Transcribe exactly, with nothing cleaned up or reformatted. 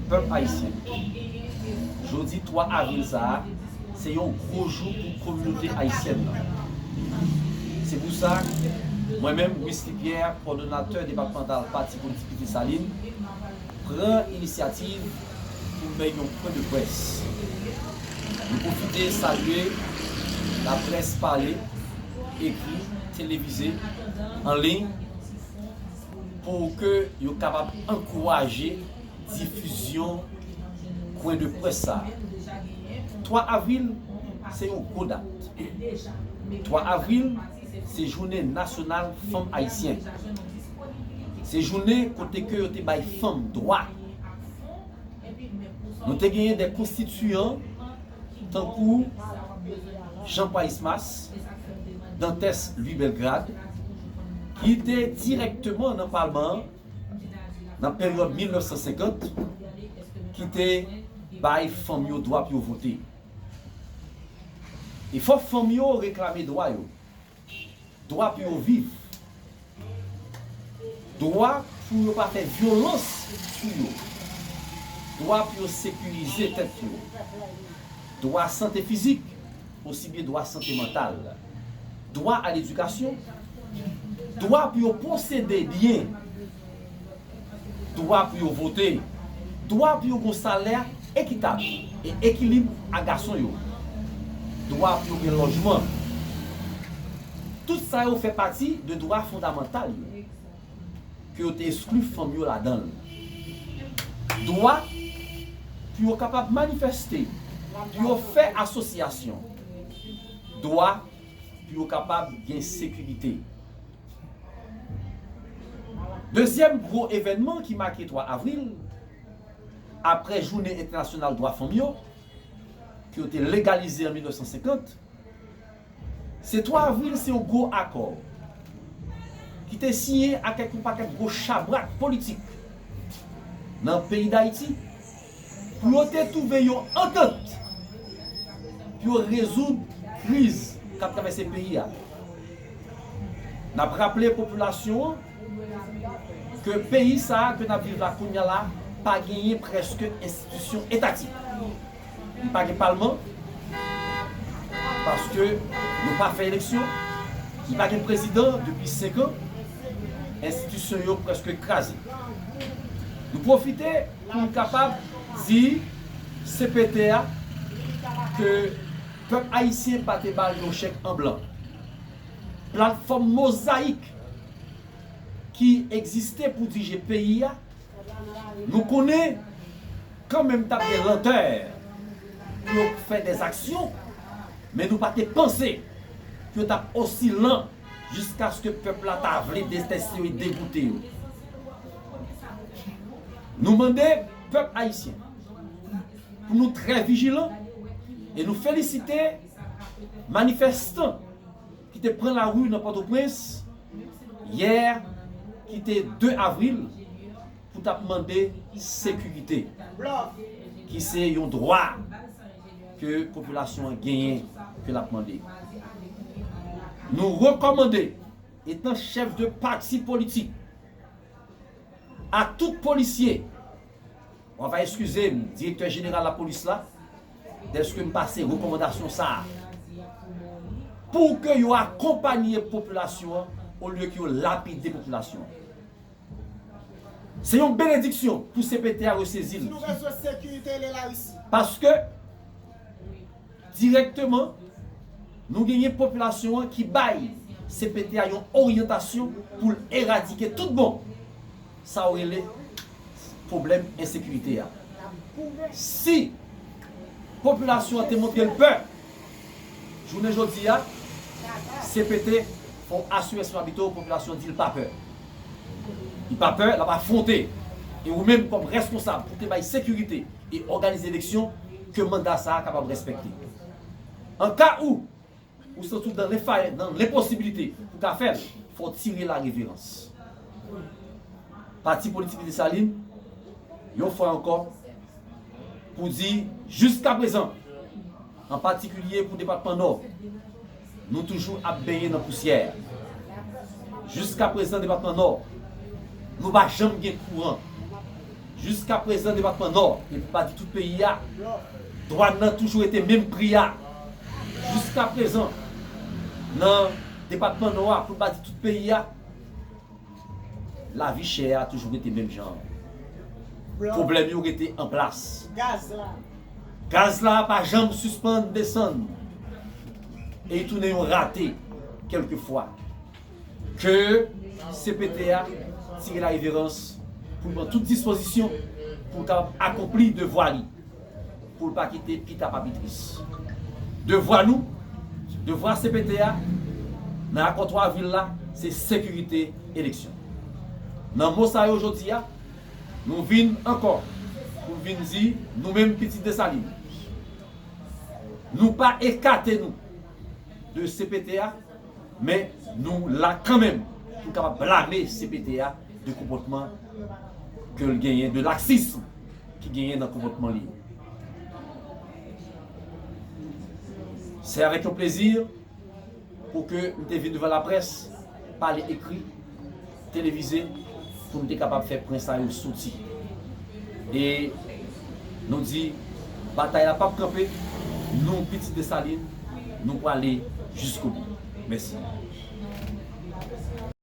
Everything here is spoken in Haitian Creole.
Pèp ayisyen, jodi twa avril sa a, se yon gwo jou pou kominote ayisyèn nan. Se pou sa, mwen menm, Wisley Pierre, kòdonatè depatmantal Pati Politik Desalin, pran inisyativ pou m bay yon pwen de près. Nou pwofite salye laprès pale, ekri, televize, an liy, pou ke yo kapab ankouraje difizyon pwen de près sa a. Twa avril, se yon gwo dat. Twa avril, se jounen nasyonal fanm ayisyen. Se jounen kote ke yo te bay fanm dwa. Nou te genyen de konstitiyan tankou Jean Paul Ismas, Dantès Louis Bellegarde, ki te dirèkteman nan palman an nan peryòd mil nèf san senkant, ki te bay fanm yo dwa pou yo vote. E fò fanm yo reklame dwa yo. Dwa pou yo viv. Dwa pou yo pa fè vyolans sou yo. Dwa pou yo sekirize tèt yo. Dwa sante fizik, osi byen dwa sante mantal. Dwa a ledikasyon. Dwa pou yo posede byen. Dwa pou yo vote. Dwa pou yo gen salè ekitab e ekilib a gason yo. Dwa pou yo gen lòjman. Tout sa yo fè pati de dwa fondamantal yo, ke yo te eskli fanm yo ladan l. Dwa pou yo kapab manifeste, pou yo fè asosyasyon. Dwa pou yo kapab gen sekirite. Dezyèm gwo evènman ki make twa avril, apre Jounen Entènasyonal Dwa Fanm yo, ke yo te legalize an mil nèf san senkant, se twa avril, se yon gwo akò ki te siyen ak kèk yon pakèt gwo chabrak politik nan peyi Dayiti, pou yo te twouve yon antant pou yo rezoud kriz k ap travèse peyi a. N ap raple popilasyon an ke peyi sa a ke n ap viv la kounye a la pa genyen prèske enstitisyon etatik. Li pa gen palman, paske nou pa fè eleksyon. Li pa gen prezidan depi senk an. Enstitisyon yo prèske kraze. Nou pwofite pou n kapab di C P T a ke pèp ayisyen pa te ba l yon chèk an blan. Platfòm mozayik ki egziste pou dirije peyi a, nou konnen kanmenm t ap gen lantè pou yo fè dèzaksyon, men nou pa te panse ke yo t ap osi lan jiskaske pèp la ta vle detèste yo e degoute yo. Nou mande pèp ayisyen pou nou trè vijilan e nou felisite manifestan ki te pran lari nan Pòtoprens yè, ki te de avril, pou t ap mande sekirite, ki se yon dwa ke popilasyon an genyen, ke l ap mande. Nou rekòmande, etan chèf de pati politik, a tout polisye, w ap eskize m, direktè jeneral lapolis la, dèske m pase rekòmandasyon sa a, pou ke yo akonpanye popilasyon an, olye ke yo lapide popilasyon an. Se yon benediksyon pou C P T a resezi l. Si nou bezwen sekirite, li la isi. Paske, dirèkteman, nou genyen popilasyon an ki bay C P T a yon oryantasyon pou l eradike tout bon sa yo rele pwoblèm ensekirite a. Si popilasyon an te montre l pè, jounen jodi a, C P T fè yon asirans m ap di w, popilasyon an di l pa pè. Li pa pè, l ap afwonte. E ou menm, kòm rèskonsab pou te bay sekirite e òganize eleksyon, ke manda sa a kapab respekte. An ka ou, ou santi w dan lenfay, nan lenposibilite pou ka fè l, fò w tire la reverans. Pati Politik Desalin, yon fwa ankò, pou di, jiskaprezan, an patikilye pou depatman Nò, nou toujou ap benyen nan pousyè. Jiskaprezan, depatman Nò, nou pa janm gen kouran. Jiska prezan, depatman Nò, e pou pa di tout peyi a, dwàn nan toujou rete menm pri a. Jiska prezan, nan depatman Nò a, pou pa di tout peyi a, lavi chè a toujou rete menm jan. Pwoblèm yo rete an plas. Gaz la. Gaz la pa janm sispann desann. E li tounen yon rate, kèlkefwa. Ke C P T A tire lariverans pou l pran tout dispozisyon pou l kapab akonpli devwa li, pou l pa kite pita pa pi tris. Devwa nou, devwa C P T A nan akò twa avril la, se sekirite eleksyon. Nan mo sa yo jodi a, nou vin ankò pou vin di, nou menm pitit Desalin, nou pa ekate nou de C P T A, men nou la kanmenm pou kapab blame C P T A de konpòtman ke l genyen, de laksism ki genyen nan konpòtman li. Se avèk yon plezi pou ke m te vin devan laprès, pale ekri, televize, pou n te kapab fè pwen sa yo soti. E nou di, batay la p ap kanpe, nou, pitit Desalin, nou prale jiskobou. Mèsi.